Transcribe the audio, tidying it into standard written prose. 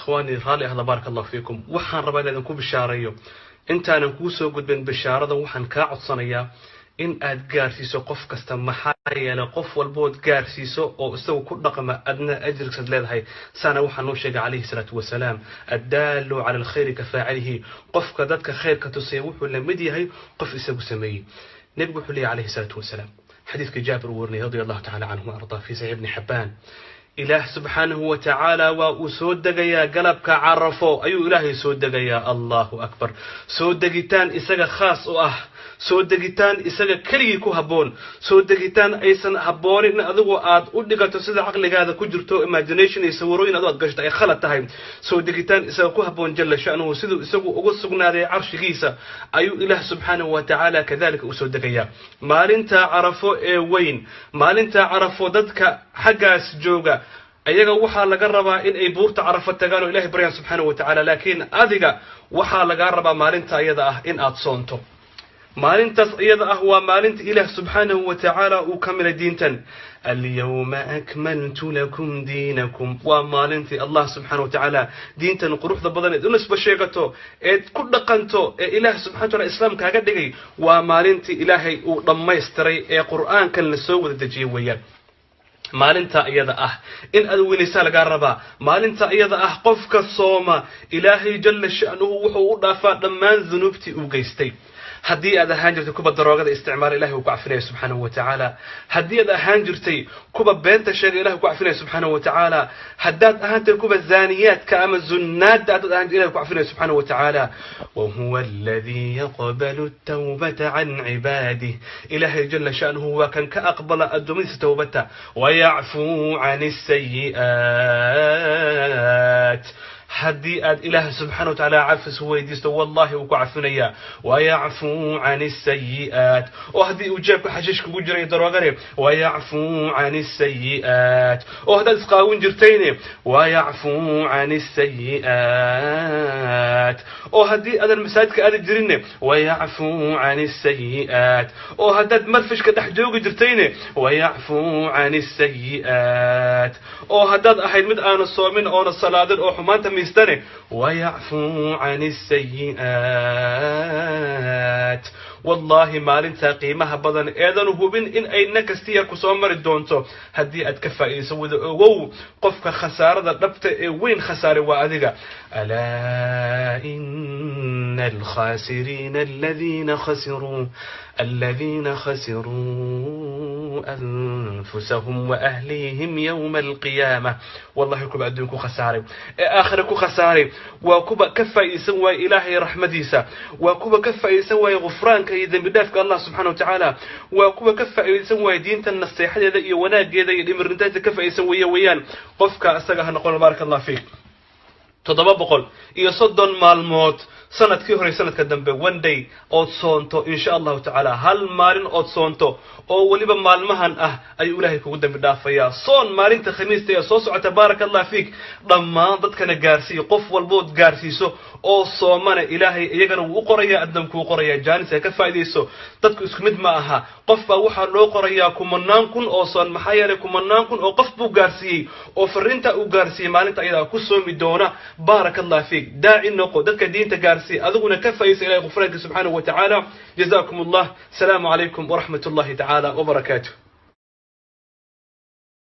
Akhwaani, raalli ahda, baaraka Allahu fiikum. Waxaan rabaa inaan idinku bishaareeyo. Intaanan kuu soo gudbin bishaaradan, waxaan kaa codsanayaa in aad gaarsiiso qof kasta. Maxaa yeelay, qof walbood gaarsiiso oo isagu ku dhaqma, adna ajirkiisaad leedahay. Saana waxaa noo sheegay calayhi salaatu wasalaam: "Addaalu cala alkhayri ka faacilihi." Qofka dadka khayrka tusaya wuxuu la mid yahay qof isagu sameeyey. Nebigu wuxuu leeyahy calayhi salaatu wasalaam, xadiidka Jaabir uu warinay radia Allahu tacala canhu wa ardaa fi Saxiix Ibni Xabbaan: Ilaah subxaanahu wa tacaala waa uu soo degayaa. Galabka Carafo ayuu Ilaahay soo degayaa. Allahu akbar! Soo degitaan isaga khaas u ah, soo degitaan isaga keligii ku habboon, soo degitaan aysan habboonin in adigu aad u dhigato sida caqligaada ku jirto, imagination iyo sawirooyin adu aad gashto ay khalad tahay. Soo degitaan isaga ku habboon jalla sha'nuhu, siduu isagu ugu sugnaaday carshigiisa ayuu Ilaah subxaanahu wa tacaala kadalika u soo degayaa maalinta Carafo ee weyn. Maalinta Carafo dadka xaggaas jooga ayaga waxaa laga rabaa in ay buurta Carafo tagaan oo Ilahay baryaan subxaanahu wa tacaala, laakiin adiga waxaa lagaa rabaa maalinta iyada ah in aad soonto. Maalintaas iyada ah waa maalinta Ilaah subxaanahu wa tacaala uu ka milay diintan. "Alyawma akmaltu lakum diinakum." Waa maalintii Allah subxana wa tacaala diintan quruxda badan eed u nisba sheegato eed ku dhaqanto ee Ilaah subxana wa taala Islaam kaaga dhigay, waa maalintii Ilaahay uu dhammaystiray ee Qur'aankan la soo wada dejiyey weeyaan. Maalinta iyada ah in aad weynaysaa lagaa rabaa. Maalinta iyada ah qofka sooma, Ilaahay jalla sha'nuhu wuxuu u dhaafaa dhammaan dunuubtii uu geystay. Haddii aad ahaan jirtay kuwa daroogada isticmaala, Ilahay uu ku cafinaya subxaanahu wa tacaala. Haddii aad ahaan jirtay kuwa beenta sheega, Ilahay ku cafinaya subxaanahu wa tacaala. Haddaad ahaantay kuwa zaaniyaadka ama zunnaadda haddaad ahaan, Ilahay ku cafinaya subxaanahu wa tacaala. "Wahuwa aladii yaqbalu tawbata can cibaadih." Ilaahay jalla sha'nuhu waa kan ka aqbala addoommadiisa towbata. "Wayacfuu can asayi'aat." Haddii aad Ilaah subxana wa tacaala cafis weydiisto, wallahi wuu ku cafinayaa. "Wayacfuu can asayi'aat." Oo haddii uu jeebka xashiish kugu jiray, daroogane, "Wayacfuu can asayi'aat." Oo haddaad isqaawin jirtayne, "Wayacfuu can asayi'aat." Oo haddii aadan masaajidka aadi jirinne, "Wayacfuu can asayi'aat." Oo haddaad marfishka dhex joogi jirtayne, "Wayacfuu can asayi'aat." Oo haddaad ahayd mid aana soomin oona salaadin oo xumaanta miistane, "Wayacfuu can asayi'aat." Wallaahi, maalintaa qiimaha badan eedan hubin in ay nakastiyar ku soo mari doonto, haddii aad ka faa'iidayso, wada ogow, qofka khasaarada dhabta ee weyn khasaaray waa adiga. "Alaa ina alkhasiriina aladiina khasiruu anfusahum waahlihim yowma alqiyaama." Wallahi, kuwa adduun ku khasaaray ee aakhira ku khasaaray waa kuwa ka faa'iidaysan waaya Ilaahay raxmadiisa, waa kuwa ka faa'iidaysan waaya gufraanka iyo dembi dhaafka Allah subxana wa tacaala, waa kuwa ka faa'iidaysan waaya diinta naseexadeeda iyo wanaageeda iyo dhimirintaanta ka faa'iidaysan weeye weeyaan. Qofka isaga ha noqon, baaraka Allah fiik. 730 maalmood sanadkii hore, sanadka dambe one day ood soonto, insha Allahu tacaala, hal maalin ood soonto oo weliba maalmahan ah ayuu Ilaahay kugu dambi dhaafayaa. Soon maalinta Khamiista ee soo socota, baaraka Allah fiik. Dhammaan dadkana gaarsiiyo. Qof walbood gaarsiiso oo soomana, Ilaahay iyagana wuu u qorayaa, adna kuu qorayaa. Jaanis ay ka faa'iidayso. Dadku isku mid ma aha. Qof baa waxaa loo qorayaa kumanaan kun oo soon, maxaa yeelay kumanaan kun oo qof buu gaarsiiyey oo fariinta uu gaarsiiyey maalinta ayadaa ku soomi doona. Baaraka Allah fiik. Daaci noqo, dadka diinta gaarsiiya, adiguna ka faa'iidaysa Ilahay gufraanka subxaanahu wa tacaala. Jazaakum Allah. Asalaamu calaykum waraxmat Ullahi tacaala wabarakaatuh.